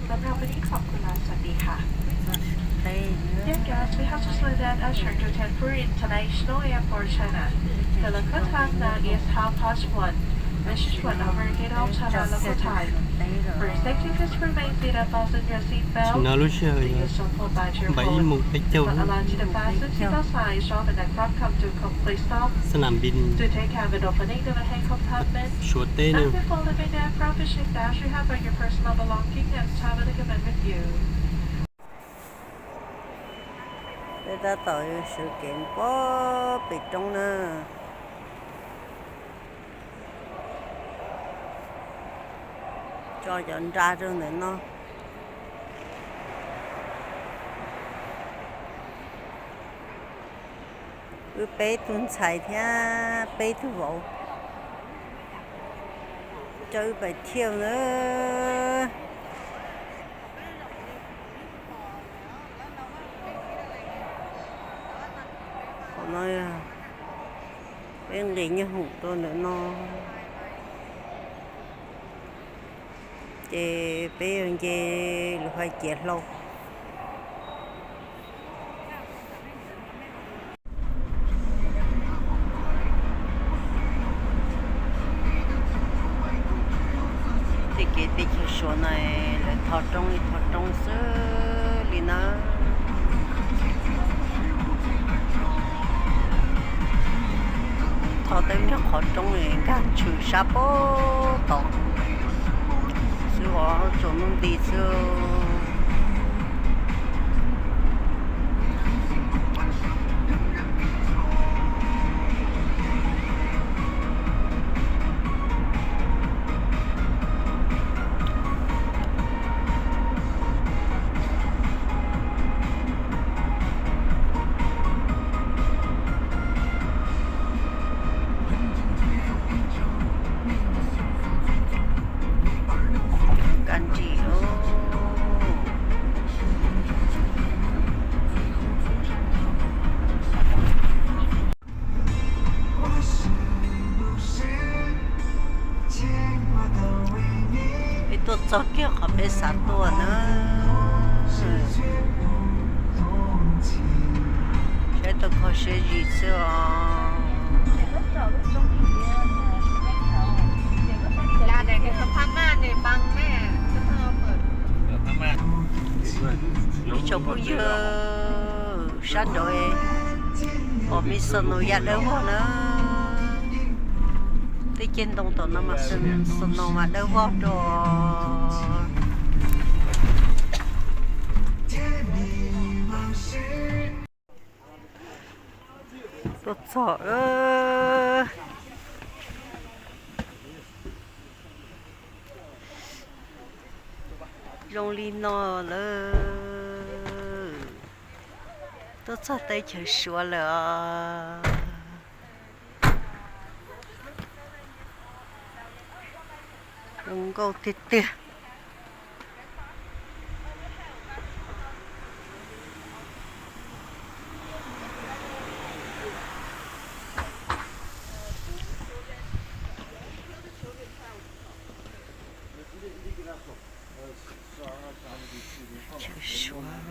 สำหรับวันนี้ขอบคุณและสวัสดีค่ะ Yes, guests, we have just landed at Chengdu Tianfu International Airport, China. The local time now is half past one, which is one hour ahead of China local time. For your safety, please remain seated and fasten your seat belt. Tus no lub sij hawm yog npaim ib moos peb caug, sab nam npis Suav teb no. Peb tab tom sawv kev pob pem roob na. Tso cov nra rau ntawm no. Wb peb tug ntxhais thiab peb tug vauv, coj wb pais thiaj na. Qhov no yog peb nqis nyuj hoom rau ntawm no, ces peb yuav nce lub hais ciav hlau. Tej kev teb chaws Suav no lawv tho roob li tho roob xwb li na. Tho tej niag qhov roob nkag tshwm sab pem tod xwb os, tsuas hnub nti xwb. Kab nrim. Peb tuaj txog kiag qhov peb xav tuaj na. Saib tau kho siab zim xwb os. Ib tsoom phooj ywg, sab nraud pom me snow ya dawb vog na. Tej ceg ntoo tom no mas snow mas dawb vog dua. Tuaj txog zoo li no lawm. Tuaj txog teb chaws Suav lawm os. Zoo nkauj tiag tiag. Chaw Suav.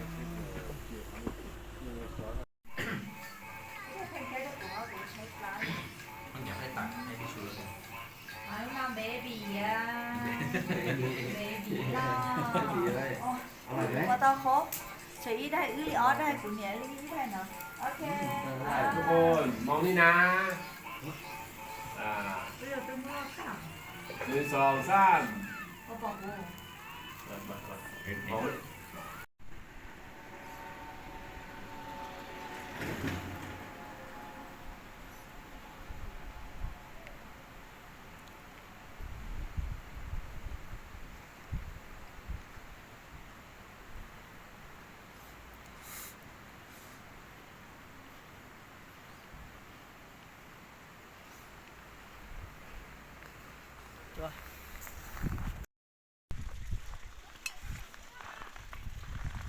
Ua tau qhov, tshuav ib daim wb li ob daim, kuv niam li ib daim no. Ok. Tus ua moos li na. Nws xaus xab.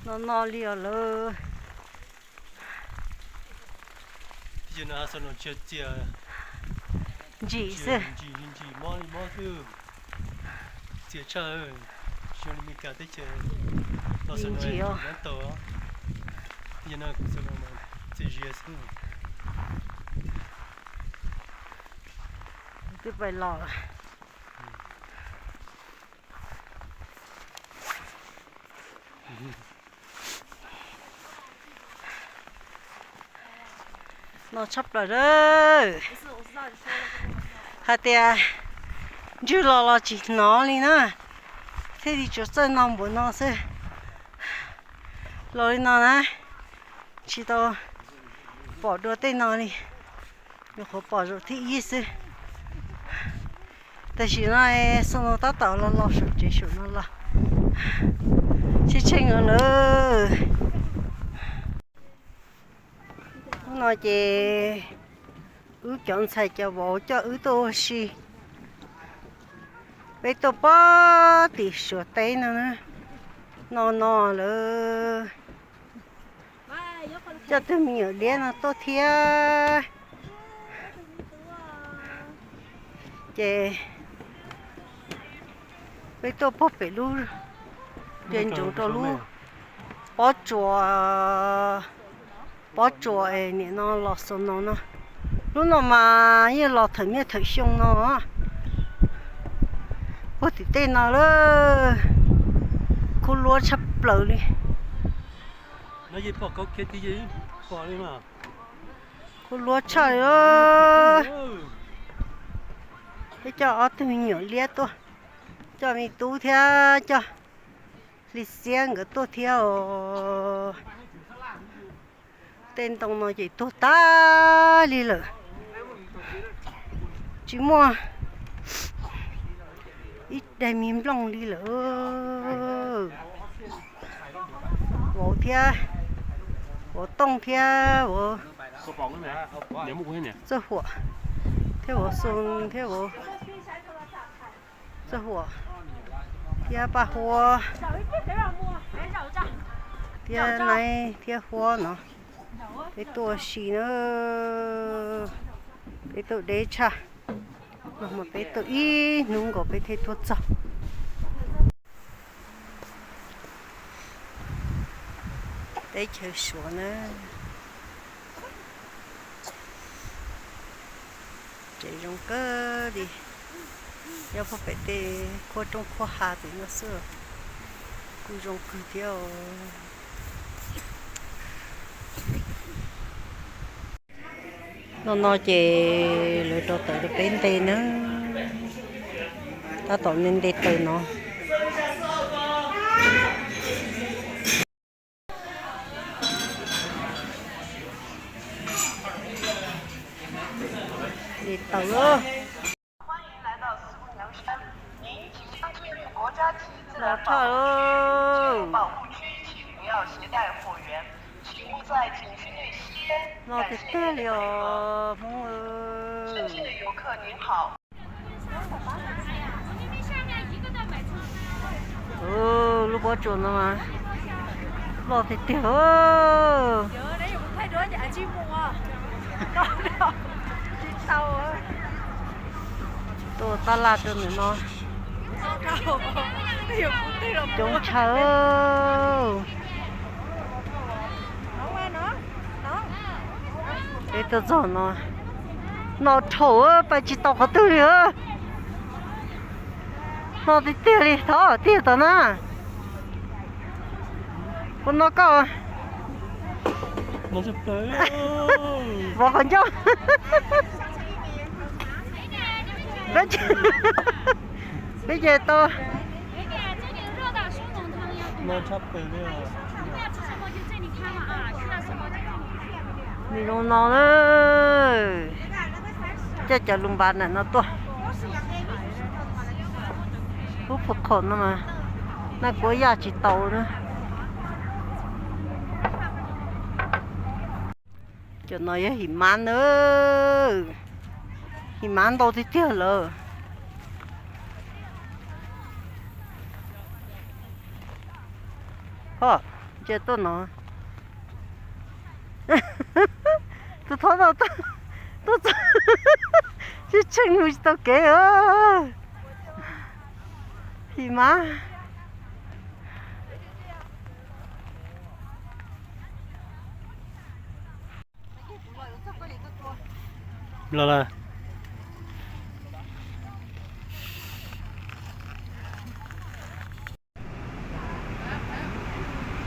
No no li os lawm. Ntsim xwb. Ntsim mob li mob xwb. Txias tshaj. Teb chaws los ntsis os. Twb pais los. No tshaj plaws lawm. Hais tias ntswg los los tsis hnov li na, thiaj li tsuas txawj no npaum no xwb. Los li no na, tsis tau pom dua tej no li, nyuam qhuav pom zaum thib ib xwb. Tam sim no snow tab tom los los saum tsev saum no los, tshee tshee lawm. Hnub no ces wb cov ntxhais cov vauv coj wb tuaj ua si. Peb tuaj pog tim Suav teb no, no no lawm. Coj tug me nyuam liab no tuaj thiab. Ces peb tuaj pog pem lub, nce ntsoov rau lub pob tsuas, pob tsuas es nim no los snow no. Lub no mas yeej los thawm niaj thawm xyoo no. Puag tim tej no lawm, kub luab tshaj plaws li. Kub luab tshaj li. Peb coj ob tug me nyuam liab tuaj, coj me tub thiab coj hli xiab nkawd tuaj thiab os. Tej ntoo no ces tuag tag li lawm, tsis muaj ib daim me nplooj li lawm. Vauv thiab, vauv Tooj thiab vauv Txawj Huam, thiab vauv Xoo thiab vauv Txawj Huam, thiab Paj Huab, thiab Naib thiab Huab no. Peb tuaj ua si na, peb tuaj deb tshaj, no mas peb tuaj ib hnub nkaus peb thiaj tuaj txog. Teb chaws Suav na, tsev zoo kawg li, nyob puag pem tej qhuab roob qhuab hav tim no xwb, kuj zoo kawg thiab os. No no ces lawv rau tawm rau peb nte na, tab tom nte nte taws no. Nte taws lawm. Los tshaj lawm. Los tiag tiag li os Hmoob. Lub pob tsuas no mas loj tiag tiag. Tuaj tab laj rau ntawm no coob tshaj. Peb tuaj txog no, no rhaum pais tsis tau qhov twg li. No tiag tiag li, thov tiag tom na. Ua no koj vov qhov ncauj. Peb ces tau. Nws zoo no na, coj cov lus npas ntawm no tuaj. Lub phu khom no mas naj kuab yaj tsis tau na. Cov no yog him mab na, him mab ntau tiag tiag lawm. Ho, ntsia tuaj no. Tus thov tau tuaj txog, tsis tsheej mus tsis tau kev. Him mab, Los lawm.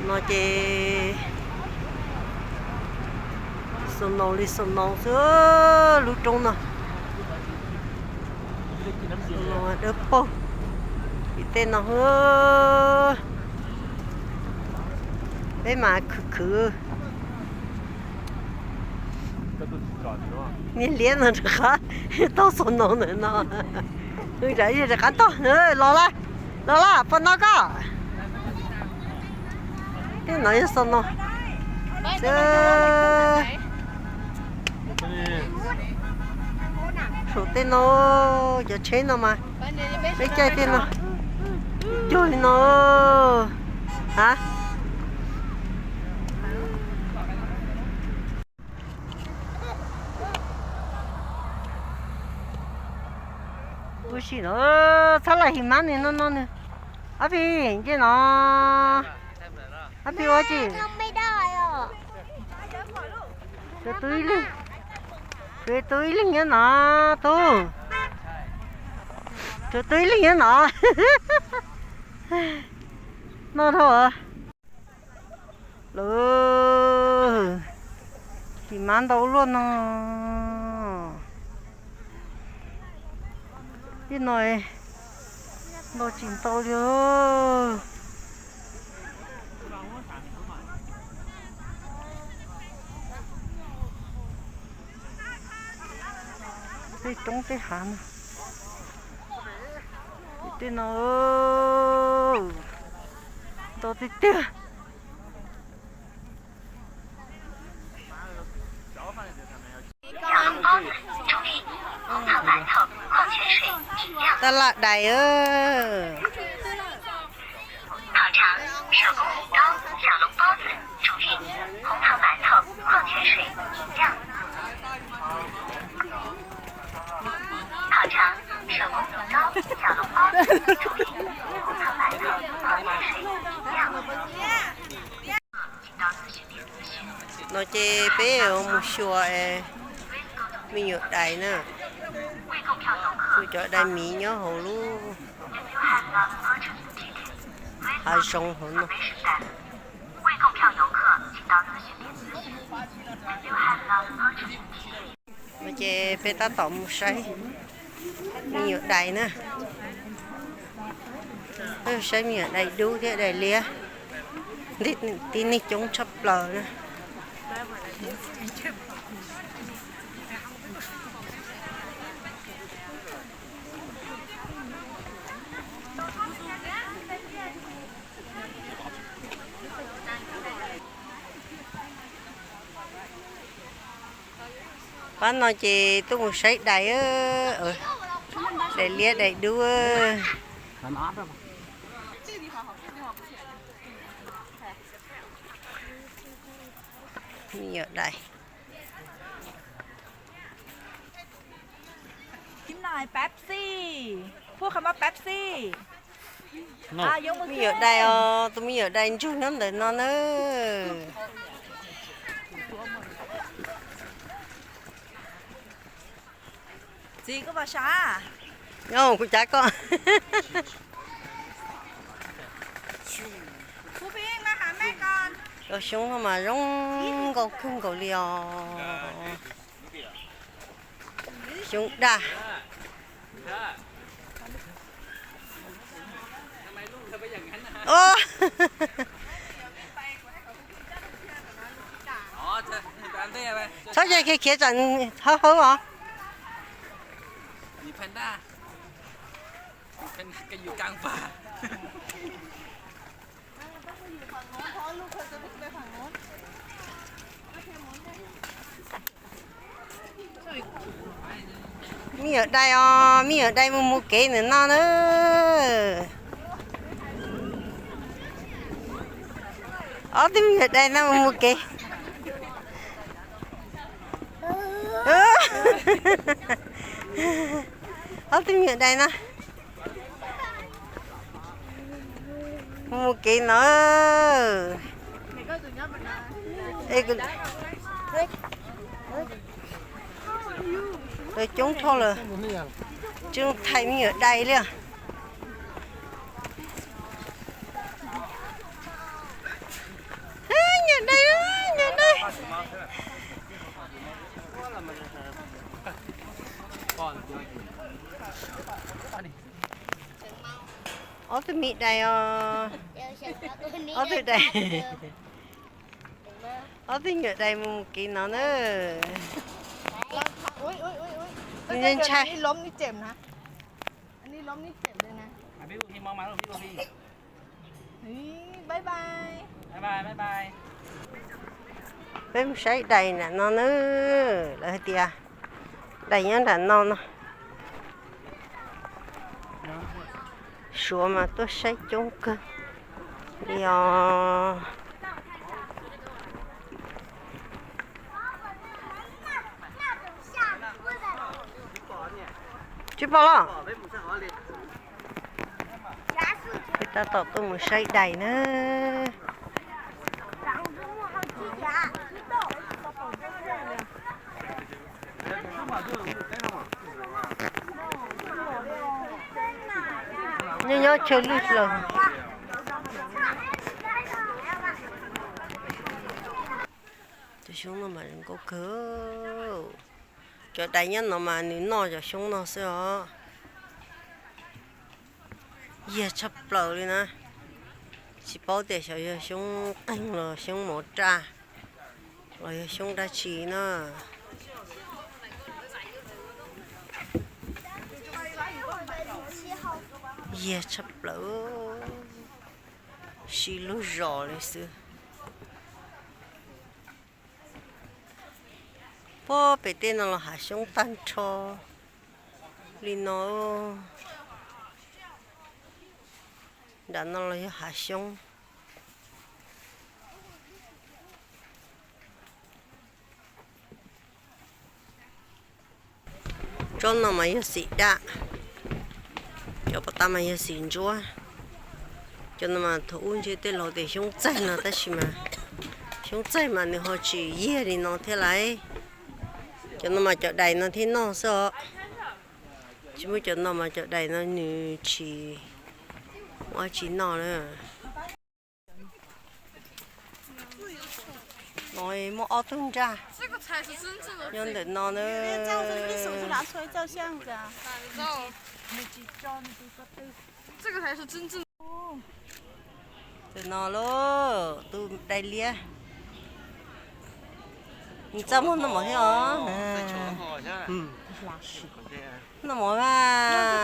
No ces snow li snow xwb lub roob no. Dawb paug tim tej no. Peb mas khwv khwv. Niag liab no rov qab tau snow ntawm no. Rov qab tau los lawm. Los lawm, puas no koj? Tej no yog snow xwb. Saum tej no, cov tsheb no mas, peb caij tej no cuag li no. Ha. Ua si no, txhob lam him mab nws no no nws. Ob phi nce no. Ob phi ua tsi? Tus ib leeg, tus ib leeg nyob no, tus, tus ib leeg nyob no. No dhau. Lawm, him mab ntau luaj no. Tej no ntau tsis ntau li. Tej roob tej hav no. Tej no ntau tiag tiag. Tab laj dais. No ces peb mus xyuas me nyuam dais na, kuj cov dais miv nyob hauv lub hav zoov hauv no. No ces peb tab tom mus saib me nyuam dais na. Saib me nyuam dais dub thiab dais liab. Tib neeg coob tshaj plaws na. Pab no ces tuaj mus saib dais, dais liab dais dub. Me nyuam dais. Me nyuam dais os, tus me nyuam dais ntsug nyob ntawm no na. Txiv, koj puas sav? Nyob kuv cav koj. Cov xyoob no mas zoo nkauj kawg nkaus li os. Xyoob daj. Txhob ze khiav khiav tsam hawb hawb os. Me nyuam dais os, me nyuam dais mus mus kev ntawm no na. Ob tug me nyuam dais no mus mus kev. Ob tug me nyuam dais no mus mus kev no. Ej, kuv, Lawv coob dhau lawm, tseem thaij me nyuam dais li. Nyuam dais, nyuam dais. Ob tug me dais os. Ob tug dais. Ob tug nyuam dais mus mus kev no na. Ntshai. Peb mus saib dais nram no na. Lawv hais tias dais nyob nram no no. Suav mas tuaj saib coob kawg li os. Tsis pom los? Peb tab tom tuaj mus saib dais na. Nyob nyob chaw lwj laws. Cov xyoob no mas zoo nkauj kawg. Cov dais nyob no mas nws noj cov xyoob no xwb os. Yiag tshaj plaws li na. Tsis paub tias xyov yog xyoob qeeg los xyoob mov raj los yog xyoob dab tsi na. Yiag tshaj plaws, sib lug zos li xwb. Puag pem tej no los hav xyoob tag nrho li no. Nram no los yog hav xyoob. Tsob no mas yog xim daj, cov pov tag mas yog xim ntsuab. Cov no mas thaum ub ntshe tej laus tias xyoob txaij no tab sis mas xyoob txaij mas nws ho tsis yiag li no thiab lauj. Cov no mas cov dais no thiaj noj xwb os. Tsis muaj cov no mas cov dais no nws tsis muaj dab tsi noj na. No muaj ob tug nraj nyob ntawm no na. Ntawm no lauj, tus dais liab. Nws txaj muag noj mov thiab os. Noj mov mas.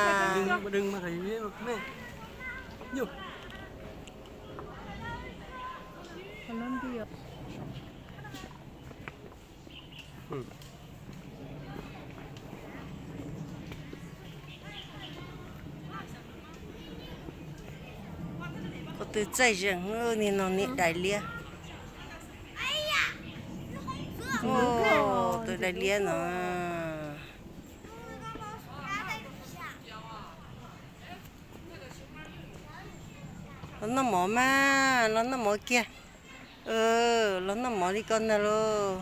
Ko tw txaij zeeg, niag no niag dais liab. Tus dais liab no. Los noj mov mas, los noj mov kiag. Los noj mov li ko ntag lauj.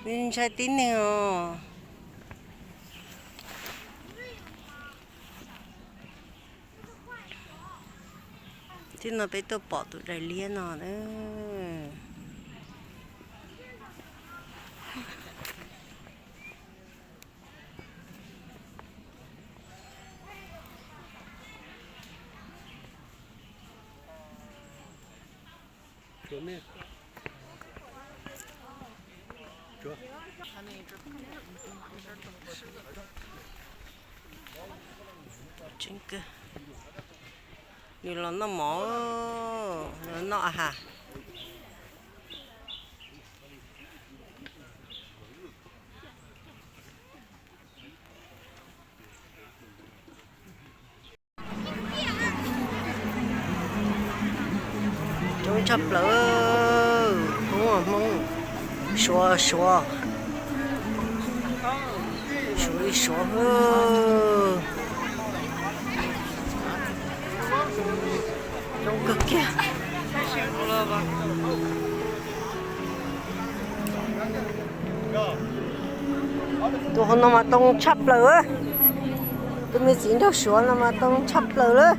Ntshai tib neeg os. Tib no peb tuaj pom tus dais liab no na. Nws los noj mov, nws los noj a has. Coob tshaj plaws, Hmoob, Hmoob, Suav, Suav, Suav li Suav. Coob kawg kiag. Tus hauv no mas tau tshaj plaws. Tus me txiv nraug Suav no mas tau tshaj plaws lawm.